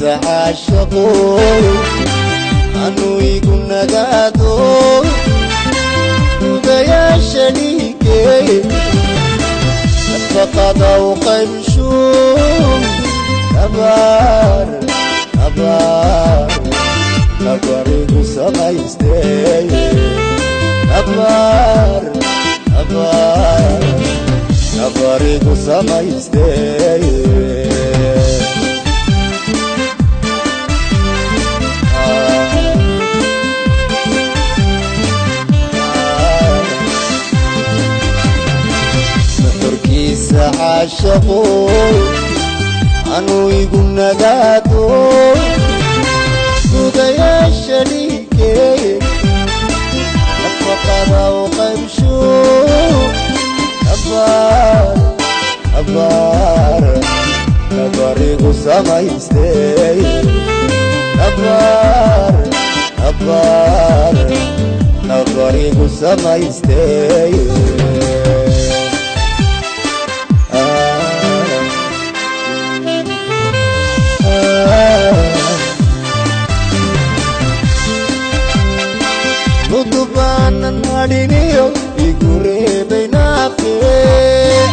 Nuxurkiisa caashaqo anuu igu nagaado nugayaasha dhiigee nafaqada u qaybsho nabar nabar nabarigu samaystee nabar nabar nabarigu samaystee. Nuxurkiisa caashaqo anuu igu nagaado nugayaasha dhiigee nafaqada u qaybsho nabar nabar nabarigu samaystee nabar nabar nabarigu samaystee. Nudubaanan hadhiniyo igu reebay naafee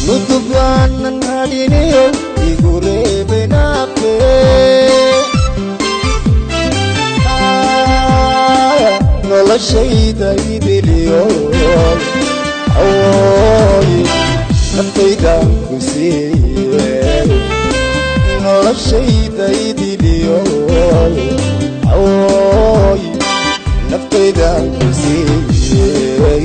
nudubaanan hadhiniyo igu reebay naafee noloshayda idiliyo awooy naftaydan ku siiye noloshayda idiliyo awooy naftaydan ku siiye.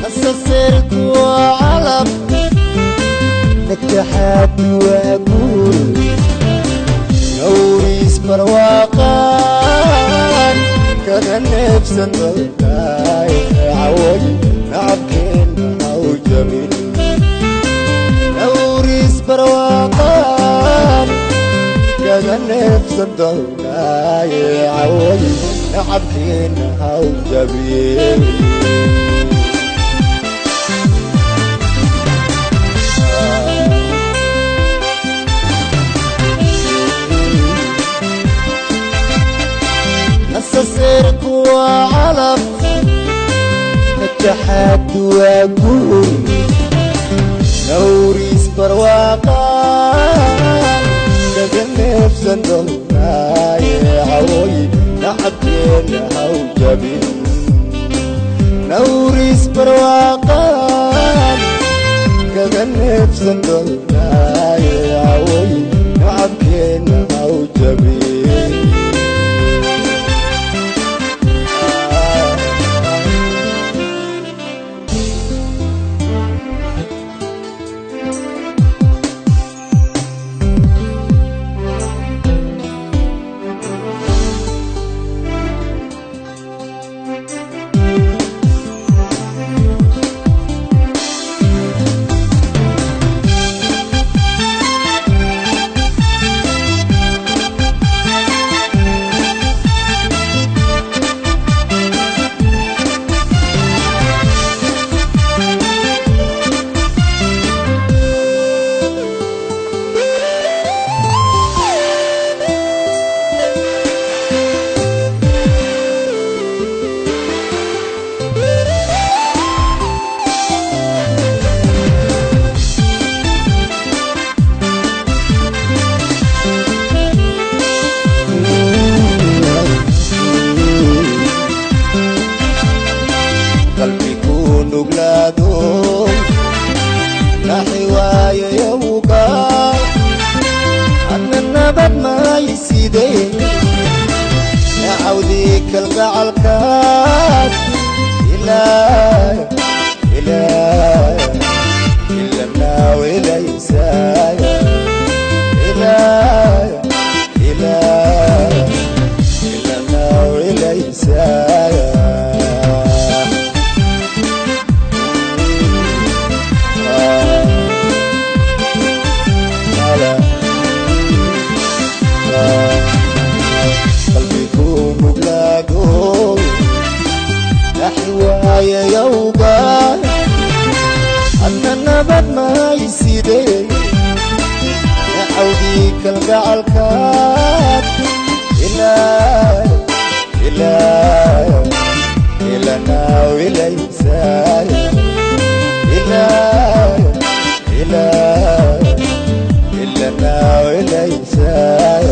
Nasaseerku waa calab nakaxaadu waa guur nawriis barwaaqaan kaga neebsan dalkaay cawoy nacabkeenna haw jabin nawriis barwaaqaan kaga neebsan dalkaay cawoy nacabkeenna haw jabin. Nasaseerku waa calab nakaxaadu waa guur nawriis barwaaqaan kaga neebsan dalkaay cawoy nacabkeenna haw jabin nawriis barwaaqaan kaga neebsan dalkaay cawoy nacabkeenna haw jabin. Qalbigu nuglaado naxi waayo yowga adna nabad maaysidee nacawdii kalgacalkaad ilaa ilaa ilanaawilaysaaya ilaa ilaa ilanaawilaysaaya. La Kalgacalkaad ilaa ilaa ilanaawilaysaay ilaa ilaa ilanaawilaysaay.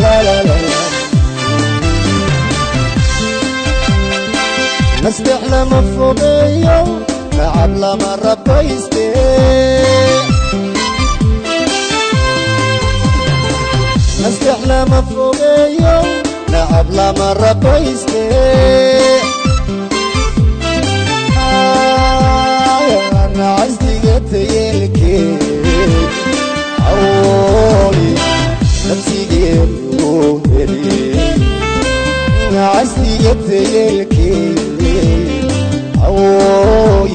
La la la la. Nastex lama fogeeyo, nacab lama rabayste. Nastex lama fogeeyo, nacab lama rabayste. Nacasdiga tayeelkeed awooy nafsigeenu heliyey. Nacasdiga tayeelkeed awooy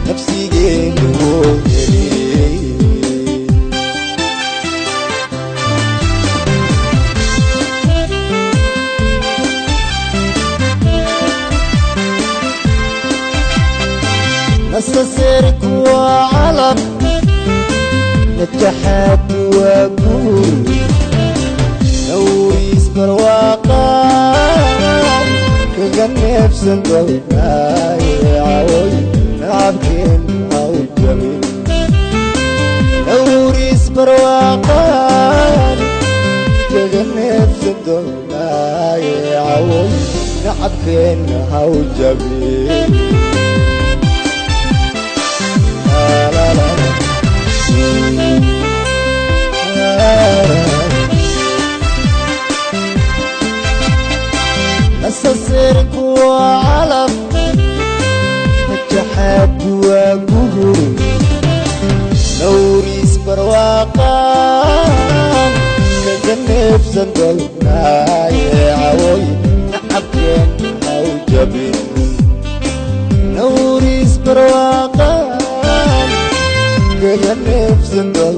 nafsigeenu heliyey. Nastaseerku waa calab, najaxaadu waa guur, nawriis barwaaqa kaga neebsan doonaaye cawoy nacabkeen haw jabin. Nawriis barwaaqaan kaga neebsan doonaaye cawoy nacabkeen haw jabin. La la la. Nasaseerku waa calab, najaxaadu waa gugur, nawriis barwaaqaan kaga neebsan doonaaye cawoy nacabkeen haw jabin. Nawriis barwaaqaan kaga neebsan doon